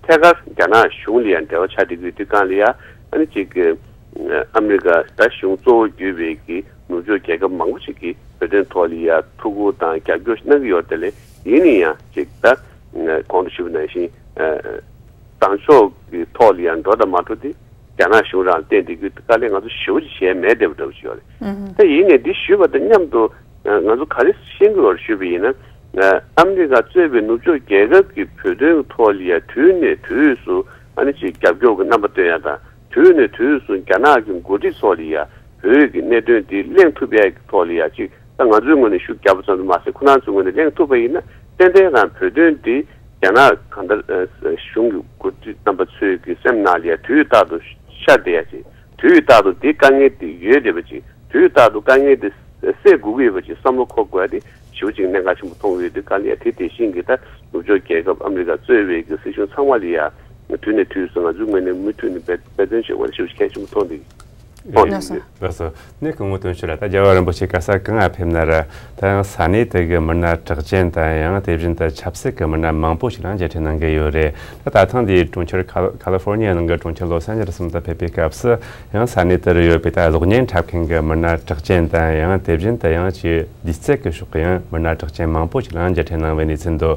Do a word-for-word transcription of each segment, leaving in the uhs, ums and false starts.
ཐད་ཀར་རྒྱ་ནག་གཞུང་ལ་ཡང་འབྲེལ་བ་ཆགས་བསྡད་ཀྱི་ཡོད་དུས་སྒང་ལ་ཡ། ཨ་ནི་ཅིག་གི་ཨ་མི་རི་ཀ་ད་གཞུང་གཙོ་བོ་གྱུར་པའི་གི་ནུབ་ཕྱོགས་རྒྱལ་ཁབ་མང་པོ་ཞིག་གིས་བོད་དོན་ཐོག་ལ་ཡ་ཐུགས་ཁུར་དང་རྒྱབ་སྐྱོར་གནང་གི་ཡོད་དེ་ལས། ཡིན་ན་ཡང་ཅིག་ད་གོང་དུ་ཞུས་པ་ནང་བཞིན་བཟང་ཕྱོགས་ཀྱི་ཐོག་ལ་ཡ་འགྲོ་དང་མ་འགྲོ་དེ་རྒྱ་ནག་གཞུང་རང་ལ་བརྟེན་བསྡད་ཀྱི་ཡོད་དུས་སྒང་ལ་ང་ཚོ་ཞེ་པོ་ཅིག་བྱས་མེད་བསྡད་པ་འདྲ་པོ་ཅིག་ཡོད་རེད། ད་ཡིན་ནའི་འདི་ཞུས་པ་དང་མཉམ་དུ་ང་ཚོ་ག་རེ་ཤེས་དགོས་པ་ཞུས་པ་ཡིན་ན། ཨ་མི་རི་ཀ་གཙོས་པའི་ནུབ་ཕྱོགས་རྒྱལ་ཁབ་ཀྱིས་བོད་དོན་ཐོག་ལ་ཡ་དུས་ནས་དུས་སུ་ཨ་ནི་ཅིག་རྒྱབ་སྐྱོར་གྱི་རྣམ་པ་སྟོན་ཡ་དང་། དུས་ནས་དུས་སུ་རྒྱ་ནག་གི་འགོ་ཁྲིད་ཚོ་ལ་ཡ་བོད་ཀྱི་གནད་དོན་འདི་གླེང་ཐུབ་ཡ་གི་ཐོག་ལ་ཡ་ཅིག་ད་ང་ཚོའི་ངོས་ནས་ཤུགས་རྒྱབ་པ་ཙམ་དུ་མ་ཟད། ཁོ་རང་ཚོའི་ངོས་ནས་གླེང་ཐུབ་པ་ཡིན་ན་ཏན་ཏན་རང་བོད་དོན་འདི་རྒྱ་ནག་གང་ལྟར་གཞུང་གི་འགོ་ཁྲིད་རྣམ་པ་ཚོའི་གི་སེམས་ནང་ལ་ཡ་དུས་རྟག་ཏུ་ཤར་བསྡད་ཡ་ཅིག་དུས་རྟག་ཏུ་འདི་དཀའ་ངལ་འདི་ཡོད་བསྡད་པ་ཅིག་དུས་རྟག་ཏུ་དཀའ་ངལ་འདི་སེལ་དགོས་ཀྱི་ཡོད་པ་ཅིག་བསམ་བློ་འཁོར་དགོས་ཡ་དེ་ཞེ་པོ་ཅིག་གནད་འགག་ཆེན་པོ་མཐོང་གི་ཡོད་དུས་སྒང་ལ་ཡ། དེ་དེ་བཞིན་གྱི་ད་ནུབ་ཕྱོགས་རྒྱལ་ཁབ་ཨ་མི་རི་ཀ་གཙོས་པའི་གི་སྲིད་གཞུང་ཚང་མ་ལ་ཡ་དུས་ནས་དུས་སུ་ང་ཚོའི་ངོས་ནས་མུ་མཐུད་ནས་འབད་འབད་བརྩོན་བྱེད་དགོས་ཡ་ཞེ་པོ་ཅིག་གལ་ཆེན་པོ་མཐོང་འདུག་ལགས་སོ། ལགས་སོ། གནས་སྐུ་ངོ་དོན་ཤོད་ལགས། ད་རྒྱལ་བ་རིན་པོ་ཆེ་ག་ས་གང་ང་ཕེབས་ན་ར། ད་ཡང་ས་གནས་དེ་གི་མི་སྣ་གྲགས་ཅན་དང་ཡང་དེ་བཞིན་དུ་ཆབ་སྲིད་ཀྱི་མི་སྣ་མང་པོ་ཞིག་ལ་མཇལ་འཕྲད་གནང་གི་ཡོད་རེད། ད་ད་ཐེངས་འདིའི་གྲོང་ཁྱེར་ཁ་ཁ་ལི་ཧྥོར་ནི་ཡ་ནང་གི་གྲོང་ཁྱེར་ལོ་སན་ཇེ་ལི་སི་ལ་ཕེབས་པའི་སྐབས་སུ། ཡང་ས་གནས་དེར་ཡོད་པའི་ད་གློག་བརྙན་འཁྲབ་མཁན་གྱི་མི་སྣ་གྲགས་ཅན་དང་ཡང་དེ་བཞིན་དུ་ཡང་ཅིག་ལུས་རྩལ་གྱི་ཕྱོགས་ཀྱི་ཡང་མི་སྣ་གྲགས་ཅན་མང་པོ་ཞིག་ལ་མཇལ་འཕྲད་གནང་བའི་གནས་ཚུལ་འདུག་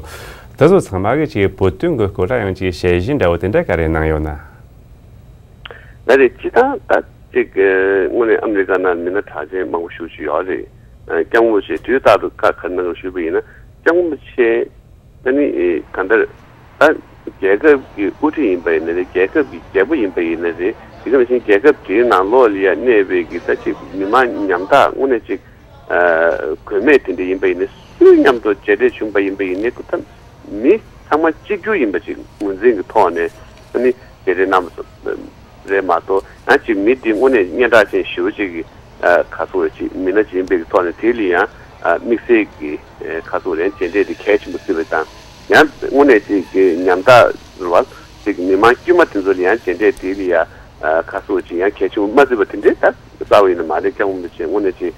དེ་ཚོ་ཚང་མ་གི་ཅིག་བོད་དོན་གྱི་སྐོར་ལ་ཡང་ཅིག་དཔྱད་གཞི་འདྲ་བོ་དེ་འདྲ་ག་རེ་གནང་ཡོད་ན། ལགས་རེད། སྤྱིར་བཏང་ད་ཅིག་དངོས་གནས་ཨ་མི་རི་ཀ་ནང་མི་སྣ་གྲགས་ཅན་མང་པོ་ཞེ་པོ་ཅིག་ཡོད་རེད། སྐྱབས་མགོན་རིན་པོ་ཆེ་དུས་རྟག་ཏུ་བཀའ་ག་རེ་གནང་གི་ཞུས་པ་ཡིན་ན། སྐྱབས་མགོན་རིན་པོ་ཆེ་ཨ་ནི་གང་ལྟར་ད་རྒྱལ་ཁབ་ཀྱི་དབུ་ཁྲིད་ཡིན་པ་ཡིན་ན་རེད། རྒྱལ་ཁབ་ཀྱི་རྒྱལ་པོ་ཡིན་པ་ཡིན་ན་རེད། དེ་ག་ནང་བཞིན་རྒྱལ་ཁབ་དེའི་ནང་ལོགས་ལ་ཡ་གནས་པའི་གི་ད་ཅིག་མི་མང་ཉམ་ཐག་དངོས་གནས་ཅིག་ཨ་མགོན་མེད་དེ་འདྲ་ཡིན་པ་ཡིན་ན། སུའི་མཉམ་དུ་མཇལ་འཕྲད་བྱུང་པ་ཡིན་པ་ཡིན་ནའི་ཁོ་ད་མི་ཚང་མ་གཅིག་གྱུར་ཡིན་པ་ཅིག་ངོས་འཛིན་གྱི་ཐོག་ནས་ཨ་ནི་མཇལ་འཕྲད་གནང་བ་རེད་མ་གཏོགས། ཡང་ཅིག་མི་འདི་དངོས་གནས་སྙན་གྲགས་ཅན་ཞེ་པོ་ཅིག་གི་ཨ་ག་ཚོད་ཅིག་མི་སྣ་ཅིག་ཡིན་པའི་གི་ཐོག་ནས་དེ་ལ་ཡང་ཨ་དམིགས་བསལ་གྱི་ཨ་ག་ཚོད་ཡང་མཇལ་འཕྲད་དེ་གལ་ཆེན་པོ་བརྩི་བ་དང་། ཡང་དངོས་གནས་ཅིག་གི་ཉམ་ཐག་རེད་བ། ཅིག་མི་མང་དཀྱུས་མ་དེ་ཚོ་ལ་ཡང་མཇལ་འཕྲད་དེ་ལ་ཡང་ཨ་ག་ཚོད་ཅིག་ཡང་གལ་ཆེན་པོ་མ་བརྩི་བ་དེ་འདྲའི་ད་རྩ་བ་ཡིན་ན་མ་རེད། སྐྱབས་མགོན་རིན་པོ་ཆེ་དངོས་གནས་ཅིག་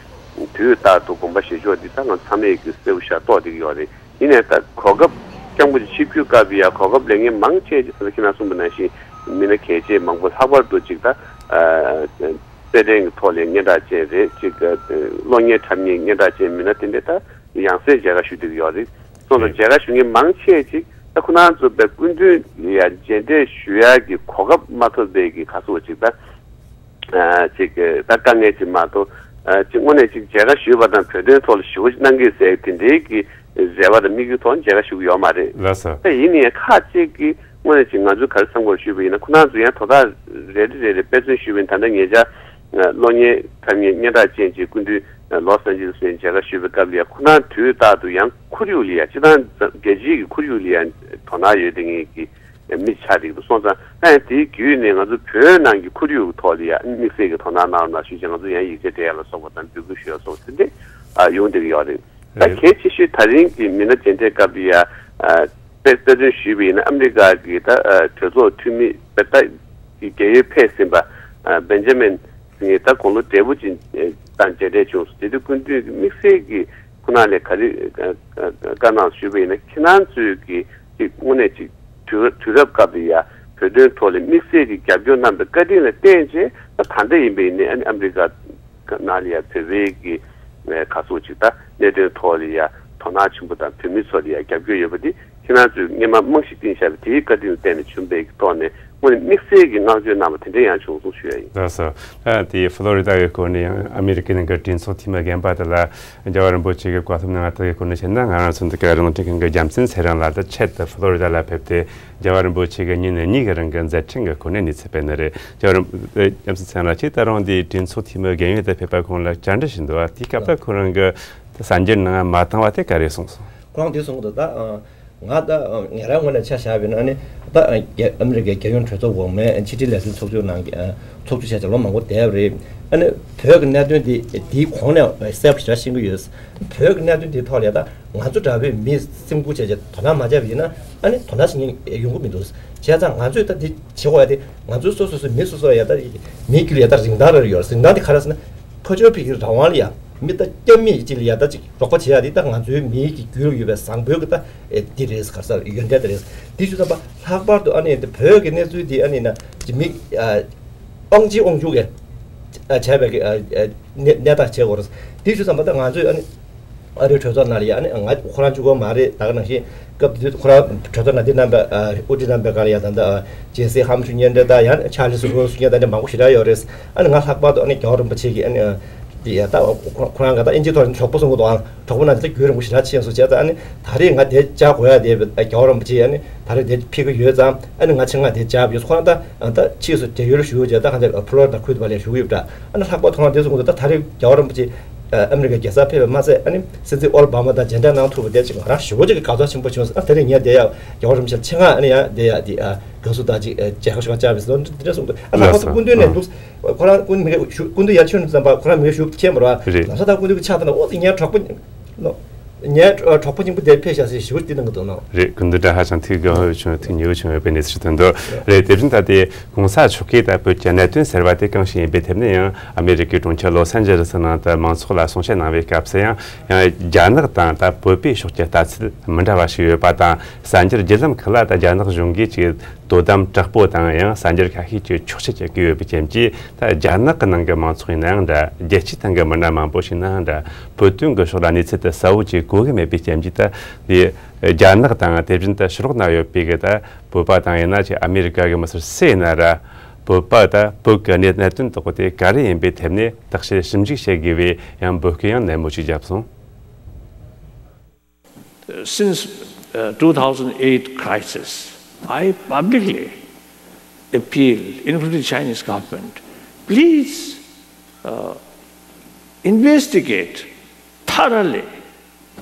དུས་རྟག་ཏུ་དགོངས་པ་བཞེས་ཕྱོགས་འདི་ད་ང་ཚོ་ཚང་མས་ཀྱི་གསལ་པོ་ཞེ་དྲག་རྟོགས་བསྡད་ཀྱི་ཡོད་རེད། ཡིན་ནའི་ད་གོ་སྐབས་སྐྱབས་མགོན་ཆེན་པོ་ཆིབས་བསྒྱུར་སྐབས་ཡ་གོ་སྐབས་ལེན་མཁན་མང་ཆེ་ཅིག་ད་ཁྱེད་རང་གསུངས་པ་ནང་བཞིན་མི་སྣ་གལ་ཆེ་མང་པོ། ལྷག་པར་དུ་ཅིག་ད་ཨ་རྩེད་འགྲན་གྱི་ཐོག་ལ་སྙན་གྲགས་ཅན་རེད། ཅིག་གློག་བརྙན་འཁྲབ་མཁན་སྙན་གྲགས་ཅན་མི་སྣ་དེ་འདྲ་ད་ཡང་སེ་མཇལ་ཁ་ཞུ་བསྡད་ཀྱི་ཡོད་རེད། སོང་ཙང་མཇལ་ཁ་ཞུ་མཁན་མང་ཆེ་ཅིག་ད་ཁོ་རང་ཚོ་དཔེ་སྐུ་མདུན་ལ་ཡ་མཇལ་འཕྲད་ཞུ་ཡ་གི་གོ་སྐབས་མ་ཐོབ་པའི་གི་ག་ཚོད་ཅིག་ད། ཨ་ཅིག་ད་དཀའ་ངལ་ཅིག་མ་གཏོགས། ཨ་ཅིག་དངོས་གནས་ཅིག་མཇལ་ཁ་ཞུས་པ་དང་བོད་དོན་ཐོག་ལ་ཞུ་བ་གནང་གི་ཟེར་དེ་འདྲའི་གི་རེ་བ་དང་དམིགས་ཡུལ་ཐོག་མཇལ་ཁ་ཞུ་གི་ཡོད་མ་རེད། ལགས་སོ། ད་ཡིན་ནའི་ཁག་ཅིག་གིས་དངོས་གནས་ཅིག་ང་ཚོས་ག་རེ་བསམ་དགོས་ཞུས་པ་ཡིན་ན། ཁོ་རང་ཚོ་ཡང་དོ་བདག་རེ་རེ་རེ་རེ་དཔེ་མཚོན་ཞུས་པ་ཡིན་ན། ད་ལྟ་ཉེ་ཆར་གློག་བརྙན་འཁྲབ་མཁན་སྙན་གྲགས་ཅན་ཅིག་སྐུ་མདུན་ལོ་སན་ཇི་ལིས་ནས་མཇལ་ཁ་ཞུས་པའི་སྐབས་ལ་ཡ། ཁོ་རང་དུས་རྟག་ཏུ་ཡང་ཁོར་ཡུག་ལ་ཡ་སྤྱིར་བཏང་རྒྱལ་སྤྱིའི་གི་ཁོར་ཡུག་ལ་ཡ་དོ་སྣང་ཡོད་དེ་ངེས་ཀྱི་མི་ཆགས་འགྲིག་འདུག་སོང་ཙང་། ཨ་ཡང་དེའི་བརྒྱུད་ནས་ང་ཚོ་བོད་ནང་གི་ཁོར་ཡུག་ཐོག་ལ་ཡ་དམིགས་བསལ་གྱི་དོ་སྣང་གནང་རོགས་གནང་ཞུས་བྱས། ང་ཚོ་ཡང་ཡིག་ཆ་སྤྲད་ཡ་ལ་སོགས་པ་དང་འབོད་སྐུལ་ཞུ་ཡ་སོགས་དེ་འདྲ་ཨ་ཡོང་བསྡད་ཀྱི་ཡོད་རེད། ད་གལ་ཆེ་ཤོས་ད་རིང་གི་མི་སྣ་མཇལ་འཕྲད་སྐབས་ལ་ཡ་ཨ་དཔེ་དཔེ་མཚོན་ཞུས་པ་ཡིན་ན། ཨ་མི་རི་ཀ་གི་ད་ཨ་གྲོས་ཚོགས་འཐུས་མི་ད་ལྟ་གི་རྒས་ཡོལ་ཕེབས་ཟིན་པ་ཨ་བེན་ཇ་མིན་ཟེར་མཁན་ད་དགུང་ལོ་བགྲེས་པོ་ཅིག་ཨ་དང་མཇལ་འཕྲད་བྱུང་སོང་། དེ་དུས་སྐུ་མདུན་གྱིས་དམིགས་བསལ་གྱི་ཁོ་རང་ལ་ག་རེ་ཨ་ཨ་བཀའ་གནང་ཞུས་པ་ཡིན་ན། ཁྱེད་རང་ཚོས་ཀྱི་ཅིག་དངོས་གནས་ཅིག་དུས་དུས་རབས་སྐབས་དེ་ཡ་བོད་དོན་ཐོག་ལ་དམིགས་བསལ་གྱི་རྒྱབ་སྐྱོར་གནང་བའི་བཀའ་དྲིན་ལ་བརྟེན་བྱས། ད་ད་ལྟ་ཡིན་པ་ཡིན་ནའི་ཨ་ནི་ཨ་མི་རི་ཀ་ནང་ལ་ཡ་བོད་པའི་གི་ཨ་ག་ཚོད་ཅིག་ད་གནད་དོན་ཐོག་ལ་ཡ་དོ་སྣང་ཆེན་པོ་དང་བོད་མི་ཚོ་ལ་ཡ་རྒྱབ་སྐྱོར་ཡོད་པ་འདི་ཁྱེད་རང་ཚོས་སྔོན་མ་རྨང་གཞི་བཏིང་བཞག་པའི་དེའི་བཀའ་དྲིན་ལ་བརྟེན་ནས་བྱུང་བའི་གི་ཐོག་ནས་དངོས་གནས་དམིགས་བསལ་གྱི་བསྔགས་བརྗོད་གནང་བ་དེ་འདྲ་ཡང་བྱུང་སོང་ཞུ་ཡ་ཡིན། ལགས་སོ། ད་དེ་ཕློ་རི་ད་གི་སྐོར་ནས་ཡང་ཨ་མི་རི་ཀའི་ནང་གི་གྲོས་ཚོགས་འཐུས་མི་རྒན་པ་དེ་ལ་རྒྱལ་བ་རིན་པོ་ཆེ་གི་བཀའ་སློབ་གནང་བ་དེ་གི་སྐོར་ནས་བཤད་ན། ང་རང་ཚོ་འདི་ག་རླུང་འཕྲིན་ཁང་གི་རྒྱལ་མཚན་ཚེ་རིང་ལགས་ད་ཆེད་དུ་ཕློ་རི་ད་ལ་ཕེབས་ཏེ་རྒྱལ་བ་རིན་པོ་ཆེ་གི་ཉིན་གཉིས་ཀྱི་རིང་གི་མཛད་འཕྲིན་གྱི་སྐོར་ནས་གནས་ཚུལ་སྤེལ་ནི་རེད། རྒྱལ་བ་རིན་རྒྱལ་མཚན་ཚེ་རིང་ལགས་ཀྱིས་ད་རུང་འདི་གྲོས་ཚོགས་འཐུས་མི་རྒན་ཡོལ་དུ་ཕེབས་པ་ཁོང་ལ་བཅར་འདྲི་ཞུས་འདུག་པ། དེའི་སྐབས་ལ་ཁོ་རང་གིས་གསར་འགྱུར་ནང་མ་བཏང་བ་དེ་ག་རེ་གསུངས་སོང་། ཁོ་རང་དེ་གསུངས་འདུག་ད་ང་ད་ངེད་རང་ངོས་ནས་ཆ་བཞག་པ་ཡིན་ན། ཨ་ནི་ད་རྒྱ་ཨ་མི་རི་ཀའི་རྒྱལ་ཡོངས་གྲོས་ཚོགས་འོག་མའི་ཕྱི་དྲིལ་ལས་དོན་ཚོགས་ཆུང་ནང་གི་ཨ་ཚོགས་ཆུང་བྱས་བྱས་ལོ་མང་པོ་བསྡད་པ་རེད། ཨ་ནི་བོད་ཀྱི་གནད་དོན་དེ་དེའི་གོང་ནས་གསལ་པོ་ཞེ་དྲག་ཤེས་ཀྱི་ཡོད། བོད་ཀྱི་གནད་དོན་དེའི་ཐོག་ལ་ཡ་ད་ང་ཚོ་འདྲ་པོའི་མི་སེམས་ཁུར་བྱས་བྱས་དོ་སྣང་མ་བྱས་པ་ཡིན་ན། ཨ་ནི་དོ་སྣང་བྱེད་མཁན་ཡོང་གི་མི་འདུག་བྱས་ཙང་ང་ཚོས་ད་དེ་བྱེད་དགོས་ཡ་དེ་ང་ཚོའི་སོ་སོ་སོའི་མི་སོ་སོ་ཡ་ད་མི་རྒྱུད་ལ་ཡ་ད་རིན་ཐང་རེ་ཡོད། རིན་ཐང་དེ་ག་རེ་ཟེར་ན། ཕར་ཕྱོགས་ཕ་གིའི་རང་དབང་ལ་ཡ། མི་ད་སྐྱབས་མེད་ཅིག་ལ་ཡ་ད་ཅིག་རོགས་པ་བྱེད་ཡ་དེ་ད་ང་ཚོའི་མིའི་གི་རྒྱུད་ལ་ཡོད་པའི་བཟང་པོའི་གི་ད་ཨེ་འདི་རེད། ག་རེ་ཟེར་ཡོན་ཏན་དེ་རེད། དེ་ཞུ་ཙམ་པ་ལྷག་པར་དུ་ཨ་ནི་འདི་བོད་ཀྱི་གནས་ཚུལ་འདི་ཨ་ནི་ན་ཅིག་མི་ཨ་དབང་ཆེ་དབང་ཆུང་གི་ཨ་བྱས་པའི་གི་ཨ་ཨ་གནས་གནས་སྟངས་བྱེད་དགོས་རེད། དེ་ཞུ་ཙམ་པ་ད་ང་ཚོས་ཨ་ནི་ཨ་རིའི་གྲོས་ཚོགས་ནང་ལ་ཡ་ཨ་ནི་ང་ཁོ་རང་གཅིག་པོ་མ་རེད། ད་ག་ནང་བཞིན་སྐབས་དེ་དུས་ཁོ་རང་གྲོས་ཚོགས་ནང་འདི་རྣམ་པ་ཨ་དབུ་ཁྲིད་རྣམ་པའི་སྒང་ལ་ཡ་ད་ལྟ་ཨ་ཇེ་སི་ཧམ་ཕྲུག་གཉེན་འབྲེལ་དང་ཡང་ཆར་ལི་སི་རོ་སི་གཉེན་ད་འདི་མང་པོ་ཞེ་དྲག་ཡོད་རེད། ཨ་ནི་ང་ལྷག་པར་དུ་ཨ་ནི་རྒྱལ་བ་རིན་པོ་ཆེ་གི་ཨ་ནི་ཨ་འདི་ཡ་ད་ཁོ་ཁོ་རང་ག་ད་ཨིན་ཇི་ཐོག་ནས་གྲོགས་པོ་གསུང་གི་འདུག་ཨང་། གྲོགས་པོ་ནང་དེ་ད་རྒྱུན་རིང་པོ་ཞེ་དྲག་ཕྱིན་སོང་བྱས་ཙང་ཨ་ནི་ད་རེས་ང་དེ་བཅར་དགོས་ཡ་དེ་རྒྱལ་བ་རིན་པོ་ཆེ་ཨ་ནི་ད་རེས་དེ་ཕེབས་ཀྱི་ཡོད་ཙང་ཨ་ནི་ང་ཆེད་མངགས་དེ་བཅར་བ་ཡོད། ཁོ་རང་ད་ཨ་ད་ཕྱིས་སུ་བགྲེས་ཡོལ་ཞུ་བྱས་ད་གང་ཅི་ཕོ་ལོ་རི་ཌ་ཁུལ་དུ་བ་ལས་ཞུ་གི་ཡོད་པ་འདྲ། ཨ་ནི་ལྷག་པར་ཁོ་རང་དེ་ཚོ་གོང་དུ་ད་ད་རེས་རྒྱལ་བ་རིན་པོ་ཆེ་ཨ་ཨ་མི་རི་ཀའི་རྒྱལ་སར་ཕེབས་པ་མ་ཟད་ཨ་ནི་སྲིད་འཛིན་ཨོ་བྷ་མ་དང་མཇལ་འཕྲད་གནང་ཐུབ་པ་དེ་ཅིག་ང་རང་ཞེ་པོ་ཅིག་གི་དགའ་ཚོར་ཆེན་པོ་བྱུང་སོང་། ཨ་དེ་རིང་ངས་བསྡད་ཡ་རྒྱལ་བ་རིན་པོ་ཆེ་ལ་ཆེད་མངགས་ཨ་ནི་ཡ་བསྡད་ཡ་དེ་ཨ་དགའ་བསུ་དང་ཅིག་ཨ་མཇལ་ཁ་ཞུ་ག་བཅར་བས་སོ་འདི་འདྲ་གསུངས་འདུག་ཨ་ལྷག་པར་དུ་སྐུ་མདུན་ནས་འདུག་ཁོ་རང་སྐུ་མི་ཞུ་སྐུ་མདུན་ཡར་ཕྱིན་ཙམ་པ་ཁོ་རང་མི་ཞུ་མཁན་མ་རེད་བ། རེད། ལམ་སང་ད་སྐུ་མདུན་གྱི་ཕྱག་ལྟ་ན་ཨོ་ཙི་ངའི་གྲོགས་པོ་ནོ། ངའི་གྲོགས་པོ་གཅིག་པུ་དེར་ཕེབས་ཤག་ཟེར་ཞུ་འདི་གནང་གི་འདུག་ནོ། རེད། སྐུ་མདུན་དྲ་ཧ་ཅང་ཐུགས་དགའ་བོ་བྱུང་། ཐུགས་མཉེས་པོ་བྱུང་ཡོད་པའི་གནས་ཚུལ་ཐོན་འདུག་རེད། དེ་བཞིན་ད་ལྟའི་གོང་ས་མཆོག་གིས་ད་བོད་ཀྱི་གནད་དོན་ཟེར་བ་དེ་གང་ཞིག་ཡིན་པའི་ཐད་ནས་ཡང་ཨ་མེ་རི་ཀའི་གྲོང་ཁྱེར་ལོ་སན་ཇེ་ལི་སི་ནང་དུ་མང་ཚོགས་ལ་གསུང་བཤད་གནང་བའི་སྐབས་སུ་ཡང་ཡང་རྒྱ་ནག་དང་ད་བོད་པའི་ཕྱོགས་ཀྱི་ལྟ་ཚུལ་མི་འདྲ་བ་ཞིག་ཡོད་པ་དང་། གསར་འགྱུར་བརྒྱུད་ལམ་ཁག་ལ་ད་རྒྱ་ནག་གཞུང་གིས་ཅིག་དོ་དམ་དྲག་པོ་དང་ཡང་གསར་འགྱུར་ཁ་ཤས་ཀྱི་འཁྱོག་བཤད་བྱེད་ཀྱི་ཡོད་པའི་རྐྱེན་གྱིས། ད་རྒྱ་ནག་གི་ནང་གི་མང་ཚོགས་ཡིན་ན་ཡང་འདྲ། རྒྱལ་སྤྱིའི་སྟེང་གི་མི་སྣ་མང་པོ་ཞིག་ཡིན་ན་ཡང་འདྲ། བོད་དོན་གྱི་ཕྱོགས་ལ་གནས་ཚུལ་དེ་གསལ་བོ་ཅིག་གོ་གི་མེད་པའི་རྐྱེན་གྱིས། ད་འདི་རྒྱ་ནག་དང་དེ་བཞིན་དུ་ཕྱི་ལོགས་ན་ཡོད་པའི་གི་ད་བོད་པ་དང་ཡིན་ན་ཅིག་ཨ་མེ་རི་ཀ་གི་མི་སེར་སུ་ཡིན་ན་ར། བོད་པ་ད་བོད་ཀྱི་གནད་གནད་དོན་དག་དེ་ག་རེ་ཡིན་པའི་ཐད་ནས་བརྟག་དཔྱད་ཞིབ་འཇུག་བྱེད་དགོས་པའི་ཡང་འབོད་སྐུལ་ཡང་ནན་མོ་ཅིག་བརྒྱབ་སོང་། Since uh, two thousand eight crisis, I publicly appeal, including Chinese government, please uh, investigate thoroughly,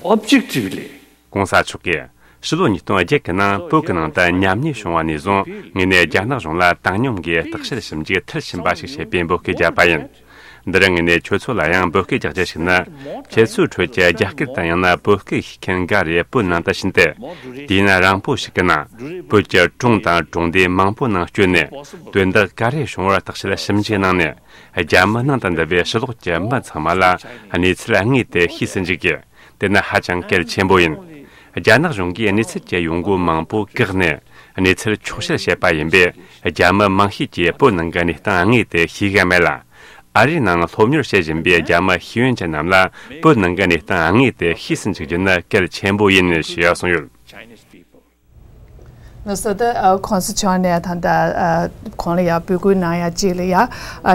objectively. གོང་ས་མཆོག་གིས་ཕྱི་ལོ་ཉིས་སྟོང་བརྒྱད་ཀྱི་ནང་བོད་ཀྱི་ནང་དུ་ཉམས་ཉེས་བྱུང་བ་ནས་བཟུང་ངས་ནས་རྒྱ་ནག་གཞུང་ལ་བཏང་སྙོམས་ཀྱིས་བརྟག་དཔྱད་ཞིབ་འཇུག་མཐིལ་ཕྱིན་པ་ཞིག་བྱེད་པའི་འབོད་སྐུལ་བརྒྱབ་པ་ཡིན། འདིར་ངས་ནས་ཁྱོད་ཚོ་ལ་ཡང་འབོད་སྐུལ་རྒྱག་རྒྱུ་ཞིག་ནི། ཁྱེད་ཚོའི་ཁྲོད་ཀྱི་རྒྱ་སྐད་དང་ཡང་ན་བོད་སྐད་ཤེས་མཁན་འགའ་རེ་བོད་ནང་དུ་ཕྱིན་ཏེ། དུས་ཡུན་རིང་པོ་ཞིག་གི་ནང་བོད་ཀྱི་གྲོང་དང་གྲོང་སྡེ་མང་པོ་ནང་བསྐྱོད་ནས་དོན་དག་ག་རེ་བྱུང་བར་བརྟག་དཔྱད་ཞིབ་འཇུག་གནང་ནས། རྒྱ་མི་ནང་དུ་འདུ་བའི་ཕྱི་ལོགས་ཀྱི་མི་ཚང་མ་ལ་གནས་ཚུལ་དངོས་དེ་ཤེས་སུ་འཇུག་གི། དེ་ནི་ཧ་ཅང་གལ་ཆེན་པོ་ཡིན། རྒྱ་ནག་གཞུང་གིས་གནས་ཚུལ་གྱི་ཡོང་སྒོ་མང་པོ་བཀག་ནས་གནས་ཚུལ་འཁྱོག་བཤད་བྱེད་པ་ཡིན་པས། རྒྱ་མི་མང་ཤོས་ཀྱིས་བོད་ནང་གི་གནས་སྟངས་དངོས་དེ་ཤེས་ཀྱི་མེད་ལ། ཨ་རིའི་ནང་སློབ་གཉེར་བྱེད་བཞིན་པའི་རྒྱ་མི་ཤེས་ཡོན་ཅན་རྣམས་ལ་བོད་ནང་གི་གནས་སྟངས་དངོས་དེ་ཤེས་སུ་འཇུག་རྒྱུ་ནི་གལ་ཆེན་པོ་ཡིན་ཞེས་གསུངས་ཡོད། ལགས་སོ། ད་གོང་ས་མཆོག་ནས་ད་ལྟ་གོང་ལ་ཡང་འབོད་སྐུལ་གནང་ཡ་གཅིག་ལ་ཡ།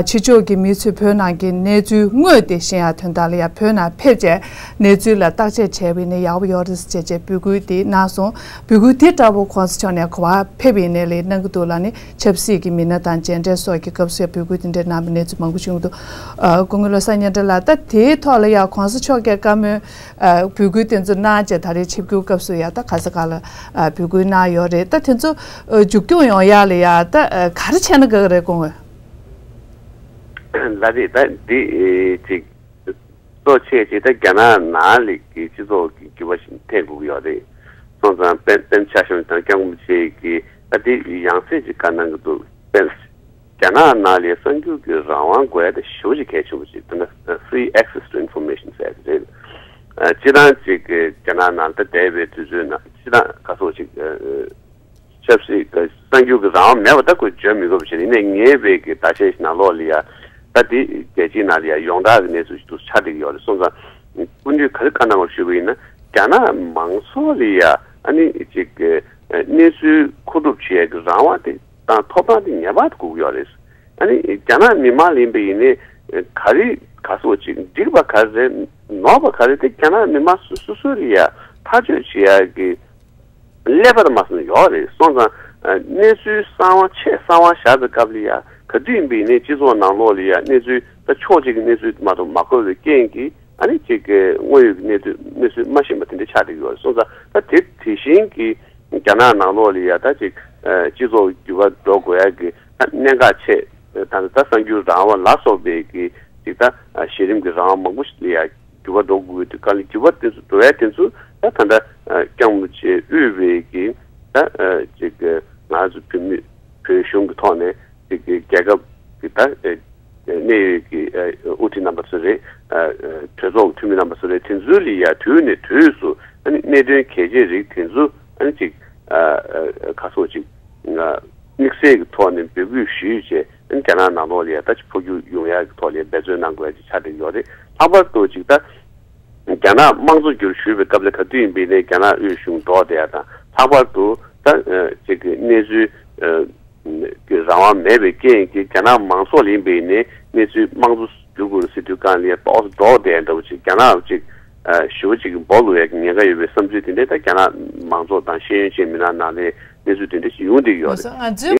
ཕྱི་ཕྱོགས་ཀྱི་མི་ཚོས་བོད་ནང་གི་གནས་ཚུལ་དངོས་དེ་ཤེས་ཡ་དོན་དག་ལ་ཡ་བོད་ནང་ཕེབས་རྗེས་གནས་ཚུལ་ལ་བརྟག་དཔྱད་བྱས་པ་ཡིན་ན་ཡག་པོ་ཡོད་རེད་ཅེས་བཅས་འབོད་སྐུལ་དེ་གནང་སོང་། འབོད་སྐུལ་དེ་ལྟ་བུ་གོང་ས་མཆོག་ནས་ག་པར་ཕེབས་པ་ཡིན་ནའི་ལས་གནང་གི་འདུག་ལ་ནི་ཆབ་སྲིད་ཀྱི་མི་སྣ་དང་མཇལ་འཕྲད་སོགས་ཀྱི་སྐབས་སུ་ཡ་འབོད་སྐུལ་དེ་འདྲ་གནང་བའི་གནས་ཚུལ་མང་པོ་བྱུང་འདུག་སྐུ་ངོ་བློ་བཟང་སྙན་གྲགས་ལགས། ད་དེའི་ཐོག་ལ་ཡ་གོང་ས་མཆོག་གིས་བཀའ་མོལ་འབོད་སྐུལ་དེ་ཚོ་གནང་རྗེས་ད་རེས་ཆིབས་བསྒྱུར་སྐབས་སུ་ཡ་ད་ག་ས་ག་ལ་འབོད་སྐུལ་གནང་ཡོད་རེད། ད་དེ་ཚོ་མཇུག་སྐྱོང་ཡོང་ཡ་ལ་ཡ་ད་ག་རེ་བྱས་ན་དགའ་གི་རེད་སྐུ་ངོ། ལགས་རེད། ད་འདི་ཅིག་གཙོ་ཆེ་ཅིག་ད་རྒྱ་ནག་ནང་ལ་གི་སྤྱི་ཚོགས་ཀྱི་འགྱུར་བ་ཞིག་ཐེབས་དགོས་ཀྱི་ཡོད་རེད། སོང་ཙང་པེན་པེན་ཆ་ཤོན་དང་སྐྱབས་མགོན་རིན་པོ་ཆེ་གིས་ད་འདི་ཡང་སེ་ཅིག་བཀའ་གནང་གི་འདུག་པེན། རྒྱ་ནག་ནང་ལ་གསར་འགྱུར་གྱི་རང་དབང་དགོས་ཡ་དེ་ཞེ་པོ་ཅིག་གལ་ཆེན་པོ་ཅིག་ད་ལྟ་Free Access to Information ཟེར་གྱི་རེད། སྤྱིར་བཏང་ཅིག་རྒྱ་ནག་ནང་ད་འདས་པའི་དུས་ཚོད་ནང་སྤྱིར་བཏང་ག་ཚོད་ཅིག་ཆབ་སྲིད་གསར་འགྱུར་གྱི་རང་དབང་མེད་པ་ད་ཁོས་བརྗོད་མི་དགོས་པ་ཞིག་རེད། ཡིན་ནའི་ངས་བལྟས་ཀྱི་བརྡ་ཆད་ནང་ལོགས་ལ་ཡ་ད་འདི་རྒྱལ་སྤྱིའི་ནང་ལ་ཡ་ཡོངས་གྲགས་ཀྱི་གནས་ཚུལ་ཞིག་ཏུ་ཆགས་བསྡད་ཀྱི་ཡོད་རེད། སོང་ཙང་སྐུ་མདུན་ག་རེ་བཀའ་གནང་བ་ཞུས་པ་ཡིན་ན་རྒྱ་ནག་མང་ཚོགས་ལ་ཡ་ཨ་ནི་ཅིག་གནས་ཚུལ་མཁོ་སྒྲུབ་བྱེད་ཡ་གི་རང་དབང་དེ། དང་ཐོབ་ཐང་དེ་ངེས་པར་དུ་དགོས་ཀྱི་ཡོད་རེད། ཨ་ནི་རྒྱ་ནག་མི་མང་ལ་ཡིན་པ་ཡིན་ནའི་ག་རེ་ག་སོགས་ཅིག་འགྲིག་པ་ག་རེ་རེད་ནོར་བ་ག་རེ་དེ་རྒྱ་ནག་མི་མང་སོ་སོ་སོ་ལ་ཡ་ཐག་གཅོད་བྱེད་ཡ་གི་ཀླད་པ་དང་མ་སོང་ཡོད་རེད། སོང་ཙང་གནས་ཚུལ་གསང་བ་ཆེས་གསང་བ་བཞག་པའི་སྐབས་ལ་ཡ་ག་དུས་ཡིན་པ་ཡིན་ནའི་སྤྱི་ཚོགས་ནང་ལོགས་ལ་ཡ་གནས་ཚུལ་ད་ཕྱོགས་གཅིག་གི་གནས་ཚུལ་མ་གཏོགས་མ་གོ་བའི་རྐྱེན་གྱིས་ཨ་ནི་ཅིག་གི་དངོས་ཡོད་ཀྱི་གནས་ཚུལ་གནས་ཚུལ་མ་ཤེས་པ་དེ་འདྲ་ཆགས་བསྡད་ཀྱི་ཡོད་རེད། སོང་ཙང་ད་དེ་དེ་བཞིན་གྱི། རྒྱ་ནག་ནང་ལོགས་ལ་ཡ་ད་ཅིག་སྤྱི་ཚོགས་འགྱུར་བ་འགྲོ་དགོས་ཡ་གི་ད་གནད་འགག་ཆེ་ད་ད་གསར་འགྱུར་རང་དབང་ལ་སོགས་པའི་གི་ཅིག་ད་གཞི་རིམ་གྱི་རང་དབང་མང་པོ་ཞིག་ལ་ཡ་འགྱུར་བ་འགྲོ་དགོས་ཀྱི་དུས་སྐབས་ལ་འགྱུར་བ་དེ་ཚོ་འགྲོ་ཡ་དེ་ཚོ་ད་ད་ལྟ་སྐྱབས་མགོན་རིན་པོ་ཆེ་དབུས་པའི་གི་ད་ཅིག་ང་ཚོ་བོད་མི་བོད་གཞུང་གི་ཐོག་ནས་ཅིག་རྒྱལ་ཁབ་ཀྱི་ད་གནད་ཡོད་ཀྱི་དབུ་ཁྲིད་རྣམ་པ་ཚོ་རེད། ཨ་ཨ་གྲོས་ཚོགས་འཐུས་མི་རྣམ་པ་སུ་རེད། དེ་ཚོའི་ལ་ཡ་དུས་ནས་དུས་སུ་ཨ་ནི་གནད་དོན་གལ་ཆེ་རིགས་དེ་ཚོ་ཨ་ནི་ཅིག་ཨ་ཨ་ག་སོགས་ཅིག་ཨ་དམིགས་བསལ་གྱི་ཐོག་ནས་འབོད་སྐུལ་ཞུས་བྱས། ཨ་ནི་རྒྱ་ནག་ནང་ལོགས་ལ་ཡ་ད་ཅིག་འཕོ་འགྱུར་ཡོང་ཡག་གི་ཐོག་ལ་ཡ་འབད་བརྩོན་གནང་དགོས་ཡ་ཅིག་ཆགས་བསྡད་ཡོད་རེད། ལྷག་པར་དུ་ཅིག་ད་རྒྱ་ནག་དམངས་གཙོ་བསྒྱུར་ཞུས་པའི་སྐབས་ལ་ག་དུས་ཡིན་པའི་ནས་རྒྱ་ནག་དབུས་གཞུང་འགྲོགས་བསྡད་ཡ་དང་། ལྷག་པར་དུ་ད་ཨ་ཅིག་གི་གནས་ཚུལ་ཨ་གི་རང་དབང་མེད་པའི་རྐྱེན་གྱིས་རྒྱ་ནག་མང་ཚོགས་ལ་ཡིན་པའི་ནས་གནས་ཚུལ་དམངས་གཙོ་བསྒྱུར་དགོས་ཟེར་དུས་གང་ལ་ཡ་ཏོག་ཙམ་འགྲོགས་བསྡད་འདྲ་བོ་ཅིག་རྒྱ་ནག་ཅིག་ཨ་ཞེ་པོ་ཅིག་གི་འབོ་ལུག་ཡ་གི་ཉེན་ཁ་ཡོད་པའི་བསམ་ཚུལ་དེ་འདྲ་ད་རྒྱ་ནག་མང་ཚོགས་དང་ཤེས་ཡོན་ཅན་མི་སྣ་ནང་ལ་གནས་ཚུལ་དེ་འདྲ་ཞིག་ཡོང་བསྡད་ཡོད་རེད། ང་ཚོ་ང་ཚོའི་